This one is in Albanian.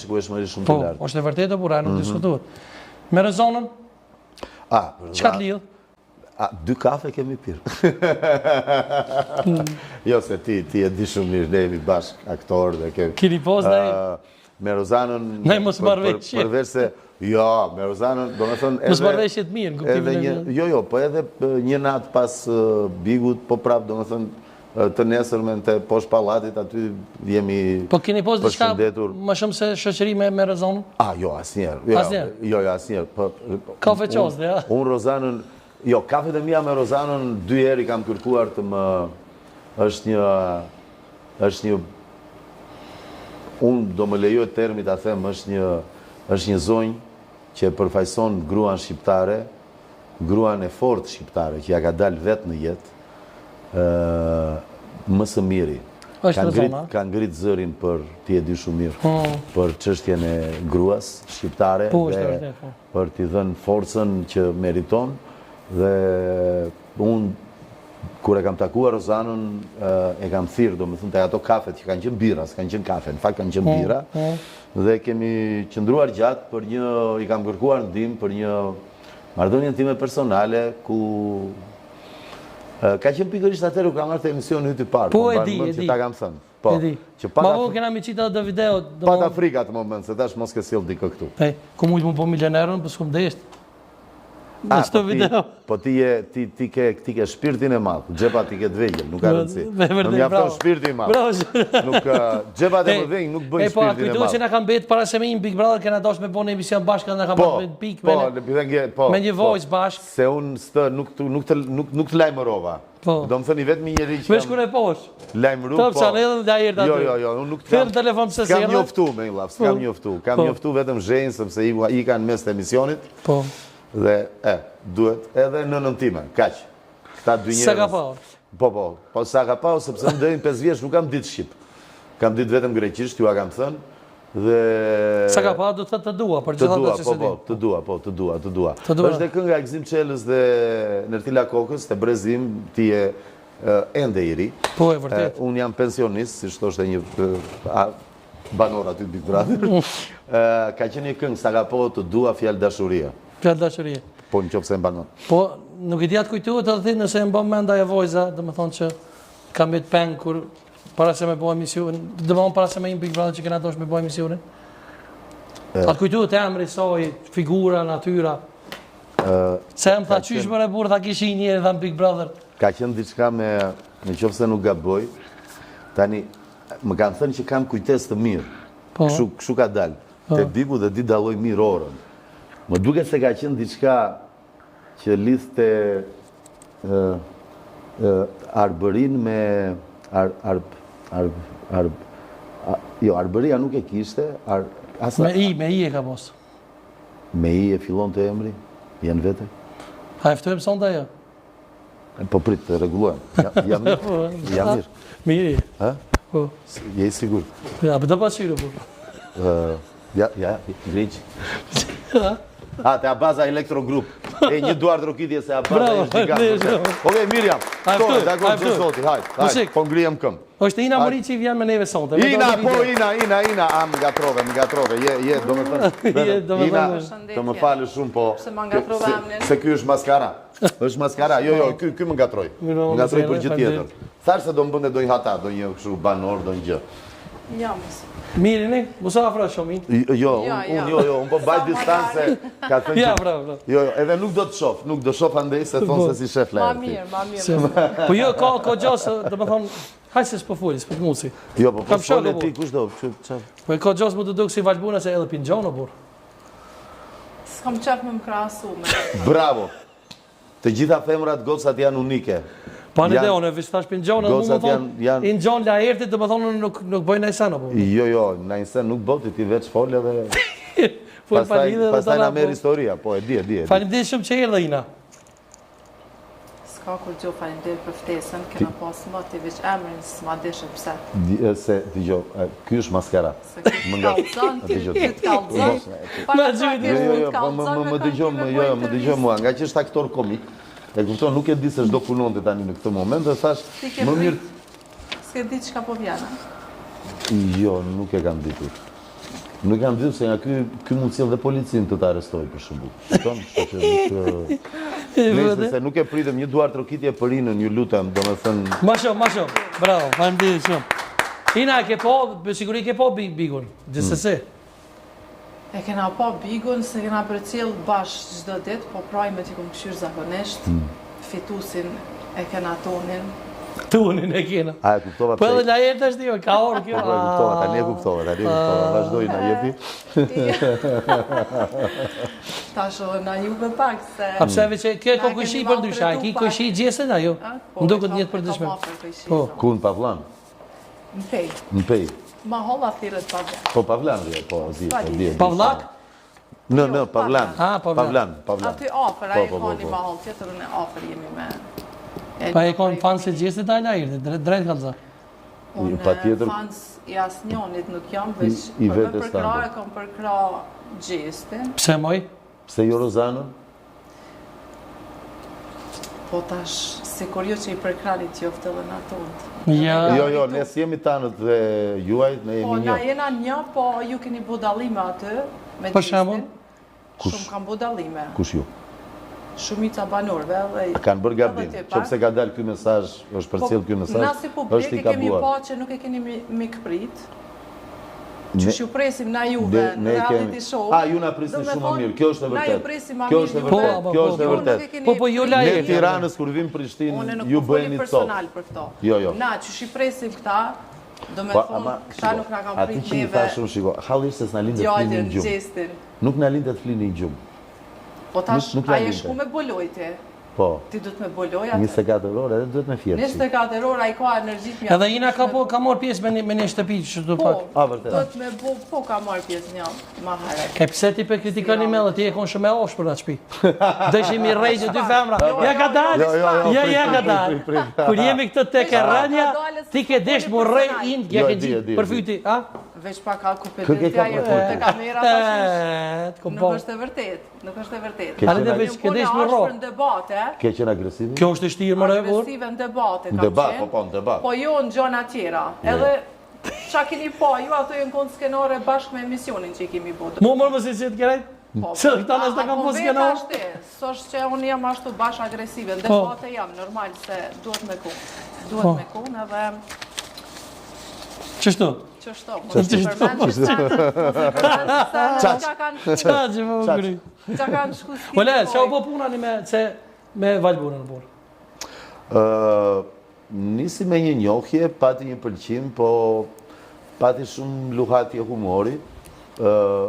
Shikueshmëri shumë të po, lartë. Po, është e vërtetë burra, nuk mm -hmm. diskutohet. Me Rozanën? A, Çka të lidh? A, dy kafe kemi pirë. jo, se ti, ti e di shumë mirë, ne jemi bashkë aktorë dhe kemi... Kini pos, ne? Me Rozanën... Ne mosmarrëveshje. Përveç se... Jo, me Rozanën, domethënë edhe... Mosmarrëveshje të mirë, në kuptimin e... Një, jo, jo, po edhe një natë pas Bigut, po prapë, domethënë, të nesërmen te poshtë pallatit, aty jemi Po keni pos diçka më shumë se shoqëri me, me Rozanën? A, jo, asnjëherë. Jo, asnjëherë? Jo, jo, asnjëherë. Po, Kafe qosë, ja? Unë Rozanën, jo, kafet e mia me Rozanën dy herë i kam kërkuar të më... është një... është një... Unë do më lejohet termi ta them, është një, është një zonjë që përfaqëson gruan shqiptare, gruan e fortë shqiptare që ia ka dalë vetë në jetë, ë më së miri. Është ka ngrit, ka ngrit zërin për ti e di shumë mirë, po. për çështjen e gruas shqiptare po, dhe vërtet, po. për t'i dhënë forcën që meriton dhe unë kur e kam takuar Rozanën e kam thirrë, domethënë te ato kafet që kanë qenë birra, s'kanë qenë kafe, në fakt kanë qenë birra. Dhe kemi qëndruar gjatë për një, i kam kërkuar ndihmë për një marrëdhënien time personale ku ka qenë pikërisht atëherë kur kam ardhur te emisioni yt i parë, po, po e di, e di. Që ta kam thënë. Po, e di. Që pata, Ma vonë kena mi qitë edhe video. Pata frikë atë moment, se tash mos ke sjell dikë këtu. E, ku mujtë mu po milionerën, po s'kum desht. Në çdo video. Po ti je ti ti ke ti ke shpirtin e madh, xhepat i ke të vegjël, nuk ka rëndësi. Më mjafton shpirti i madh. Nuk xhepat e mëdhenj nuk bëjnë po, shpirtin e madh. Po, kujtohet që na ka mbet para se me Big Brother kena dashur me bo një emision bashkë na ka po, mbet pikë po, me po, me një po. vojzë bashkë. Se unë s'të nuk të nuk të nuk nuk të lajmërova. Po. Domethënë i vetmi njeri që Veç kur e posh. Lajmëru, po. Top Channel dhe ajer aty. Jo, jo, jo, unë nuk të kam. telefon pse s'kam njoftu me një llaf, s'kam po. njoftu. Kam po. njoftu vetëm Zhejin sepse i i kanë mes të emisionit. Po. Dhe e, duhet edhe nënën time, kaq. Këta dy njerëz. Sa ka pa? Po, po, po sa ka pa, sepse unë deri në 5 vjeç nuk kam ditë shqip. Kam ditë vetëm greqisht, jua kam thënë. Dhe Sa ka pa do të thotë të dua, për gjithë ato që po, po, të dua, po, të dua, të dua. Të dua. Është dhe kënga e Gëzim Çelës dhe Nertila Kokës, te brezi im, ti je ende i ri. Po, e vërtet. Unë jam pensionist, siç thoshte një banor aty Big Brother. Ka qenë një këngë, sa ka po të dua fjalë dashurie. Fjalë dashurie. Po, në qoftë se e mban mend. Po, nuk e di a të kujtohet edhe ti nëse e mban mend ajo vojza, domethënë që ka mbet peng kur Para se me bo emisionin, domethënë para se me hi n'Big Brother që kena dasht me bo emisionin. A të kujtohet emri i saj, figura, natyra. Se më tha qysh more burrë, tha kishi njeri, tha në Big Brother. Ka qenë diçka me, në qoftë se nuk gaboj, tani, më kanë thënë që kam kujtesë të mirë. Po. Kështu, kështu ka dalë. Po. Te Bigu dhe di dalloj mirë orën. Më duket se ka qenë diçka që lidhte Arbërinë me ar ar ar ar jo Arbëria nuk e kishte ar as me i me i e ka pas me i e fillonte emri janë vete a e ftojmë sonte ajo po prit të rregullojmë ja, jam mirë po, jam mirë mirë ha po je i sigurt ja po do pasqyrë po ë Ja, ja, ngriq. A, te Abaza Electro Group. E një duartrokitje se Abaza është gjigant. Okej, mirë jam. To, dakord, do zoti, hajt. Hajt, po ngrihem këmbë. Është Ina Muriqi vjen me neve sonte. Ina, po Ina, Ina, Ina, a më ngatrove, më ngatrove. Je, je, domethënë. Je, domethënë. Ina, të më falësh shumë, po. Se më ngatrove emrin. Se ky është maskara. Është maskara. Jo, jo, ky ky më ngatroi. Më ngatroi për gjë tjetër. Thashë se do më bënte ndonjë hata, ndonjë kështu banor, ndonjë gjë. Jo, mos. Mirë, ne, mos u afro shumë. Jo, jo, unë jo, jo, unë po mbaj distancë, ka thënë që... Ja, bravo, bravo. Jo, jo, edhe nuk do të shof, nuk do shof andej se thonë se si shef Ma Laerti. mirë, ma mirë. Po jo, ka, ka gjasë, domethënë, hajt se s'po foli, s'po të musi. Jo, po po Kam fole shokë, ti, kush do, që, që... Po e ka gjasë më të duk si Valbona se edhe pingjon o burr. S'kam qef me më krahasu me. Bravo! Të gjitha femrat gocat janë unike. Pa në dhe unë, veç thash pingjon, edhe mu më thonë, i ngjon Laertit, domethënë nuk, nuk bëj naj sen, apo? Jo, jo, naj sen nuk bëj ti, ti veç fol edhe... Pastaj, pastaj na merr po. historia, po e di, e di, e di. Faleminderit shumë që erdhe Ina. S'ka kurgjo, faleminderit për ftesën, kena pas moti veç emrin, s'ma dishe pse. Se, dëgjo, ky është maskara. Se ky të kallzon, ti të kallzon. Ma gjujt. Jo, jo, jo, po më më dëgjo, më jo, më dëgjo mua, nga që është aktor komik, e kupton, nuk e di se ç'do punonte tani në këtë moment dhe thash, më mirë S'ke di çka po vjen, a? Jo, nuk e kam ditur. Nuk jam ditur se nga ky ky mund të sjellë dhe policinë të të arrestojë për shembull. Kupton? Kështu që nuk Nëse se nuk e pritëm një duartrokitje për Inën, ju lutem, domethënë Ma shumë, ma shumë. Bravo, faleminderit shumë. Ina, e ke po, me siguri ke po Big Bigun, gjithsesi. E kena pa Bigun se kena përcjell bash çdo ditë, po prajmet i kom kqyr zakonisht, fitusin e kena tonin. Tonin e kena. A e kuptova Po edhe Laerti është jo, ka orë kjo. Po, po e kuptova, tani e kuptova, tani e kuptova. Vazhdo Ina, jepi. Tash edhe na juve pak se A pse veç kjo e ka kojshi për ndryshe, a ki kojshi Gjestin a jo? Po, Më duket një të përditshme. Po. Ku në Pavlan? Në Pejë. Në Pejë. Mahalla thirret Pavlan. Po Pavlan rje, po, di, po, di. Pavlak? Në, në, Pavlan. Ah, Pavlan. Pavlan, Pavlan. Aty afër, ai po, po, ka një po. mahallë tjetër, unë afër jemi me... Pa e kon fans e Gjestit ai Laertit, drejt drejt kallza. Unë Patjetër- fans i asnjonit nuk jam, veç I- i për me vetes përkrah tënde. e kam përkrah Gjestin. Pse moj? Pse jo Rozanën? Po tash, sikur ju që i përkrani qoftë edhe na tonët. Ja. Jo, jo, ne s'jemi tanët dhe juajt, ne Po, jemi na një. jena një, po ju keni bo dallime aty, me Për shembull? Gjestin. Shumë kanë bo dallime. Kush ju? Shumica banorëve dhe... Kanë bërë gabim. edhe ti pak. Qoftë se ka dalë ky mesazh, është përcjell ky Po, Na mesazh, si publik është i e kemi gabuar. pa që nuk e keni mi- mikprit. Ne- Qysh ju presim na juve Ne- në ne reality kemi- show. A, ju na prisni Do me shumë më thonë, mirë, kjo është e Na ju vërtetë. presim ma Kjo mirë është e juve. vërtetë, Po, kjo po, është e po. Ju nuk e vërtetë. keni Po, po, ju pritë. la Ne e- Tiranës kur vim Unë Prishtinë, nuk ju po foli bëheni copë. personal për këto. Jo, jo. Na, qysh i presim këta, do me Po, thonë, ama, këta shiko, nuk na kanë aty prit që i neve thashë unë, shiko, halli është se s'na linte të flini djalin, në gjumë. Gjestin. Nuk na linte të flini në gjumë. Po tash, Nuk- nuk na a je linte. shku me bolojti? Po, Ti duhet me boloj atë. 24 orë edhe duhet me fjetë. 24 orë ai ka energji të Edhe Ina ka po ka marrë pjesë me një me një shtëpi që do Po, pak. A, vërtet. duhet me bo, po ka marrë pjesë një ma herët. E pse ti pe kritikoni me edhe ti e kon shumë e ashpër atë shtëpi. Dëshim i rrejtë dy femra. Ja ka dalë. Jo, jo, jo, Ja prit, ja ka prit, dalë. prit, prit. Kur jemi këtë tek e Ka rrënja, dalë se ti ke desh foli mu rrej personal. in, ja Jo, ke e di, e gjithë di, e për di. fyti, a? Veç pak a ku Kë ke pe ka ajo për te kamera tash. E, të kom Nuk po. është e vërtet, nuk është e vërtet. Ke Ale qenë dhe ag- veç ke desh më rro. Unë në debate, Ke qenë agresivi? Kjo është e shtirë më re burr. agresive në debate Në kam debat, qenë. po, po, në debat. Po jo në gjëra tjera. Edhe qa keni pa, ju ato janë konë skenare bashkë me emisionin që i kemi bo. Mu mërë më si si të kerejt? Po, Se këta a- nësë ta a kam po po vetë skenar? ashtu, S'është që unë jam ashtu bash agresive, në Po. debate jam, normal se duhet me konë. Duhet Po. me konë edhe Qështu? qështo, mos i përmend që senet, mos i përmend senet, qa kanë shku, Qa që më Qa- kry? qa kanë shku s'ki Po le, nevojë. qa u po puna një me, se me Valbonën burr? Ë, nisi me një njohje, pati një pëlqim, po pati shumë luhatje humori. Ë.